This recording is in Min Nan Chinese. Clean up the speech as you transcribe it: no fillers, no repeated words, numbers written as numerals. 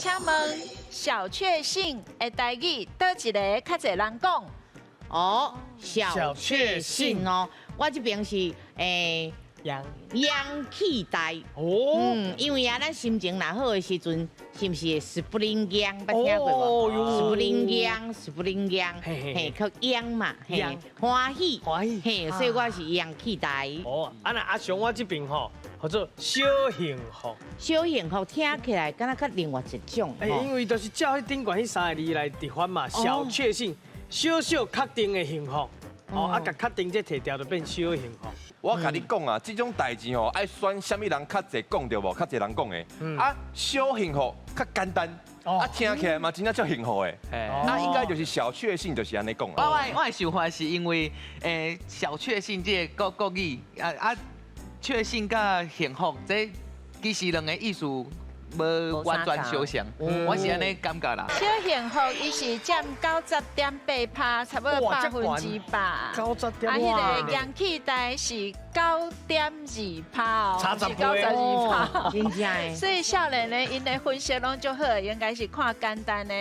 請問小確幸的台語，佗一个較濟人講？哦，小確幸哦，我這邊是陽陽氣大。因為啊，咱心情若好的時陣，是毋是會 spring 陽？捌聽過無？spring 陽，spring 陽，嘿，靠陽嘛，嘿，歡喜，歡喜，嘿，所以我是陽氣大。哦，啊那阿雄我這邊吼，叫做小幸福。小幸福聽起來敢若較另外一種。欸，因為就是照彼頂懸彼三個字來直翻嘛，小確幸，小小確定的幸福。哦，啊，共確定這提掉就變小幸福。我共你講啊，這種代誌吼，愛選啥物人較濟講著無？較濟人講的。啊，小幸福較簡單，啊，聽起來嘛真正足幸福的。啊，應該就是小確幸，就是按呢講啊。我的想法是因為，小確幸這個國國語，啊啊，確幸佮幸福，這其實兩個意思無完全相像，我是按呢感覺啦。小幸福伊是佔90.8%，差不多100%。90點啊，彼個陽氣大是9.2%哦，差10 是92%。真正的。所以少年呢，𪜶的分析攏足好，應該是看簡單的。